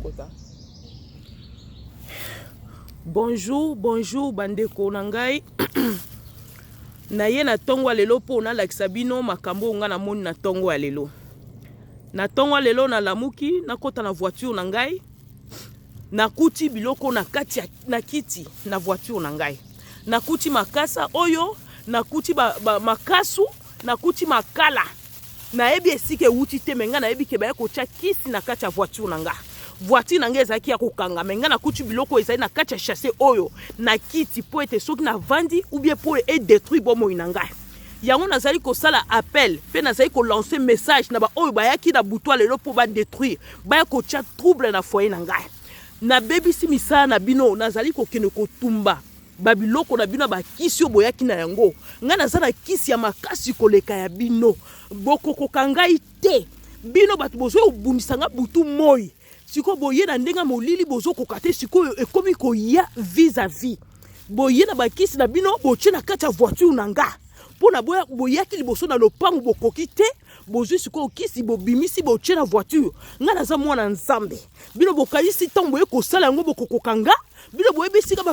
Tokota. Bonjour, bonjour bandeko na ngai. Naye na ntongo ya lelo mpo nalakisa bino makambo oyo ngai namoni na ntongo ya lelo. Na ntongo ya lelo nalamuki, nakota na voiture na ngai, nakuti biloko na kati ya na kiti na voiture na ngai. Nakuti makasa oyo, nakuti ba, ba, makasu, nakuti makala. Nayebi esika ewuti te, mais ngai nayebi ke baye kotia kisi na kati ya voiture na nga. Voiture na ngai ezalaki ya kokanga, mais ngai nakuti biloko ezali na kati ya chasse oyo na kiti mpo ete soki navandi ou bien mpo e detruire bomoi na ngai. Yango nazali kosala appel mpe nazali kolancer message na baoyo bayaki na butu lelo mpo ba detruire, baya kotia trouble na foyer na ngai. Nabebisi misala na bino, nazali kokende kotumba ba biloko na bino ya bakisi oyo boyaki na yango. Ngai naza na kisi ya makasi koleka ya bino, bokokoka ngai te. Bino bato bozo kobundisa ngai butu moi, sikoyo boye na ndenge ya molili bozokoka te. Sikoyo ekomi koya vis-à-vis, boye na bakisi na bino botie na kati ya voiture na nga mpo na boyaki liboso na lopango bokoki te. Bozwi sikoyo kisi bobimisi botie na voiture. Ngai naza mwana Nzambe, bino bokanisi ntango boye kosala yango bokokoka nga? Bino boyebi esika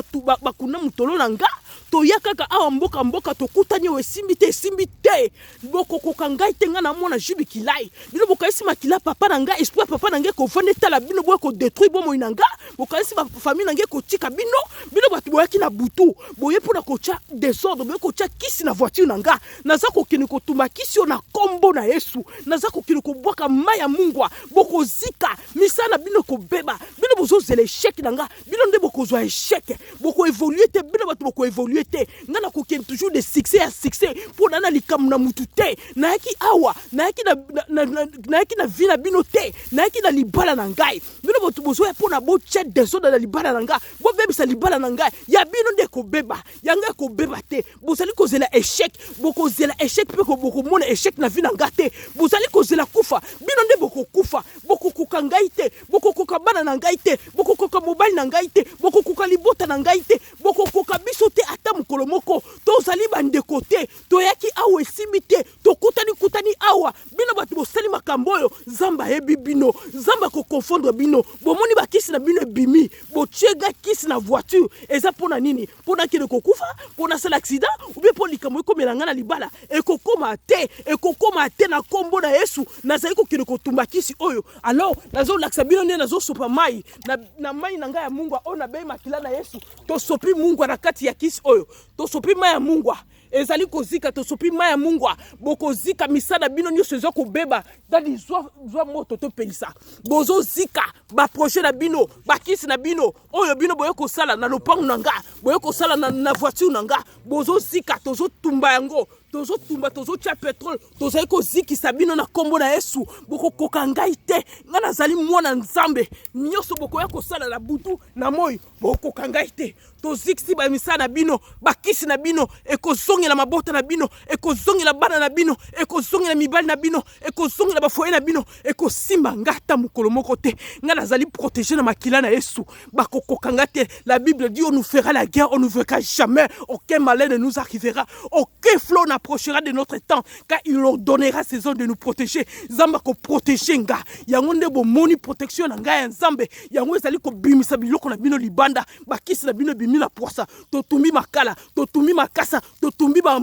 bakunda motolo na nga? Toya kaka awa mboka mboka tokutani oyo esimbi te, esimbi te, bokokoka ngai te. Ngai na mwana Jubi Kilai, bino bokanisi makila papa na ngai, esprit ya papa na ngai ekovanda etala bino, boya kodetruire bomoi na nga. Bokanisi bafamille na ngai ekotika bino? Bino bato boyaki na butu, boye mpona kotya desordre, boye kotya kisi na voiture na nga. Naza kokende kotumba kisi oyo na kombo na Yesu. Naza kokende kobwaka mai ya mungwa, bokozika, misala na bino ekobeba. Bino bozozela echec na nga, bino nde bokozwa echec, bokoevolue te. Bino bato bokoevolue te. Nga nakokende toujours de succès ya succès mpo na na likambo na mutu te. Nayaki awa, nayaki na, na, na, nayaki na vie na bino te, nayaki na libala na ngai. Bino bato bozoya mpo na botya desordre na libala na ngai, bobebisa libala na ngai. Ya bino nde ekobeba, ya ngai ekobeba te. Bozali kozela echec, bokozela echec mpe bokomona echec na vie na ngai te. Bozali kozela kufa, bino nde bokokufa. Bokokoka ngai te, bokokoka bana na ngai te, bokokoka mobali na ngai te, bokokoka libota na ngai te, bokokoka biso te ata mokolo moko. Tozali bandeko te, toyaki awa esimbi te, tokutani kutani awa. Bino bato bosali makambo oyo, Nzambe ayebi bino, Nzambe akokonfondre bino. Bomoni bakisi na bino ebimi, botie nga kisi na voiture, eza mpo na nini? Mpo nakende kokufa, mpo nasala accident, ou bien mpo likambo ekomela ngai na libala? Ekokoma te, ekokoma te na kombo na Yesu. Nazali kokende kotumba kisi oyo. Alors nazolakisa bino nde nazosopa mai na, na mai na ngai ya mungwa oyo nabei makila na Yesu. Tosopi mungwa na kati ya kisi oyo, tosopi mai ya mungwa ezali kozika, tosopi mai ya mungwa, bokozika, misala bino nyonso eza kobeba. Dadi, zwa, zwa moto topelisa. Bozozika baprojet na bino, bakisi na bino oyo bino boye kosala na lopango na nga, boye kosala na, na voiture na nga, bozozika. Tozotumba yango, tozotumba, tozotia petrole, tozali kozikisa bino na kombo na Yesu. Bokokoka ngai te, ngai nazali mwana Nzambe. Nyonso bokoya kosala na butu na moi, bokoka ngai te. Tozikisi bamisala na bino, bakisi na bino ekozongela mabota na bino, ekozongela bana na bino, ekozongela mibali na bino, ekozongela bafoye na bino. Ekosimba nga ata mokolo moko te. Nga nazali protege na makila na Yesu, bakokoka nga te. La Bible dit: on nous fera la guerre, on ne verra jamais, aucun malheur ne nous arrivera, aucun flot n'approchera de notre temps, car il ordonnera ses hommes de nous protéger. Nzambe akoprotege nga, yango nde bomoni protection na ngai ya Nzambe. Yango ezali kobimisa biloko na bino libanda, bakisi na bino ebimi na pwasa. Totumbi makala, totumbi makasa, totumbi ba,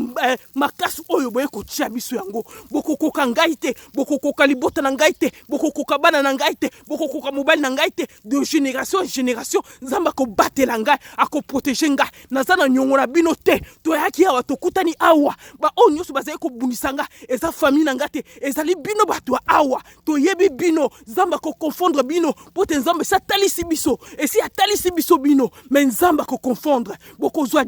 makasi oyo boye kotia biso yango. Bokokoka ngai te, bokokoka libota na ngai te, bokokoka bana na ngai te, bokokoka mobali na ngai te. De génération en génération, Nzambe akobatela ngai, akoprotege ngai. Naza na nyongo na bino te. Toyaki awa, tokutani awa, baoyo nyonso bazali kobundisa ngai eza famille na ngai te, ezali bino bato ya awa. Toyebi bino. Nzambe akokonfondre bino mpo te Nzambe esi atalisi biso, esi atalisi biso bino, me Nzambe akokonfondre. Bokozwa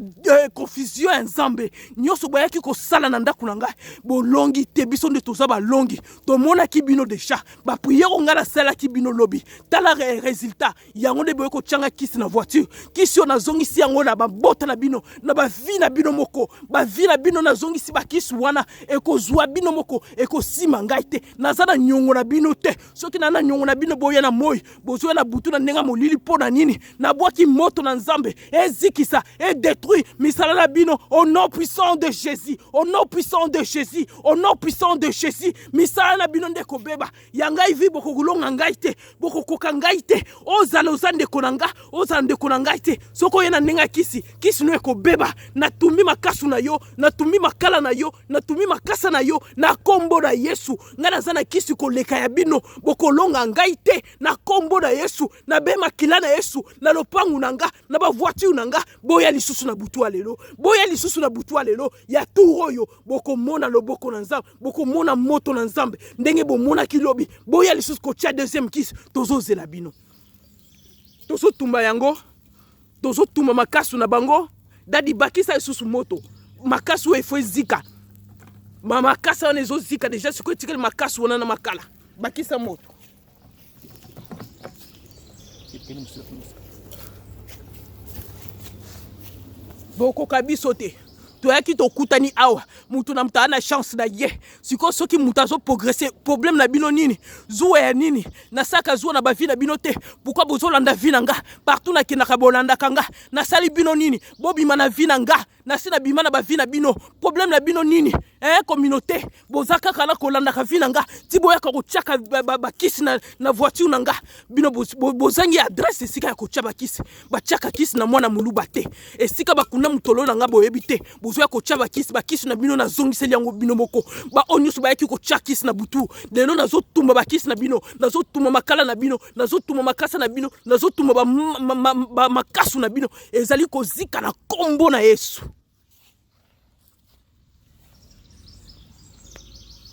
confusion ya Nzambe. Nyonso boyaki kosala na ndako na ngai, bolongi te. Biso nde toza balongi, tomonaki bino deja bapriere oyo ngai nasalaki bino lobi. Tala resultat yango nde boye kotyanga kisi na voiture. Kisi oyo nazongisi yango na babota na bino, na bavi na bino moko, bavi na bino nazongisi. Nakanisi bakisi wana ekozwa bino moko, ekosima ngai te. Naza na nyongo na bino te. Soki na na nyongo na bino, boya na moi, bozoya na butu na ndenge ya molili mpo na nini? Nabwaki moto na Nzambe ezikisa, edetruire misala na bino au nom puissant de Jésus, au nom puissant de Jésus, au nom puissant de Jésus. Misala na bino nde ekobeba. Ya ngai vi, bokokolonga ngai te, bokokoka ngai te. Ozala oza ndeko na nga, ozala ndeko na ngai te. Soki oye na ndenge ya kisi, kisi no ekobeba. Natumbi makasu na yo, natumbi makala na yo, natumbi makasa na yo na kombo na Yesu. Ngai naza na kisi koleka ya bino, bokolonga ngai te na kombo na Yesu. Nabe makila na Yesu na lopangu na nga, na ba voiture na nga. Boya lisusu na butu ya lelo, boya lisusu na butu ya lelo ya tour oyo, bokomona loboko na Nzambe, bokomona moto na Nzambe ndenge bomonaki lobi. Boya lisusu kotia deuxième kisi, tozozela bino, tozotumba yango, tozotumba makasu na bango. Dadi, bakisa lisusu moto, makasu oyo efo ezika, makasa wana ezozika deja. Sikoyo etikali makasu wana na makala, bakisa moto. Bokoka biso te. Toyaki, tokutani awa, mutu na mutu aa na chance na ye. Sikoyo soki mutu azoprogresse, problème na bino nini? Zuwa ya nini? Nasalaka zuwa na bavie na bino te. Pourquoi bozolanda vie na nga partout nakendaka? Bolandaka nga, nasali bino nini? Bobima na vie na nga. Nasi nabima na bavie na bino. Problème na bino nini, eh? Communauté, boza kaka na kolandaka vie na nga ti boyaka kotiaka bakisi na voiture na nga. Bino bozangi adresse esika ya kotia bakisi. Batiaka kisi na mwana moluba te. Esika bakunda motolo na nga boyebi te. Bozoya kotia bakisi. Bakisi na bino, nazongiseli yango bino moko. Baoyo nyonso bayaki kotia kisi na butu lelo, nazotumba bakisi na bino, nazotumba makala na bino, nazotumba makasa na bino, nazotumba makasu na bino. Ezali kozika na nkombo na Yesu.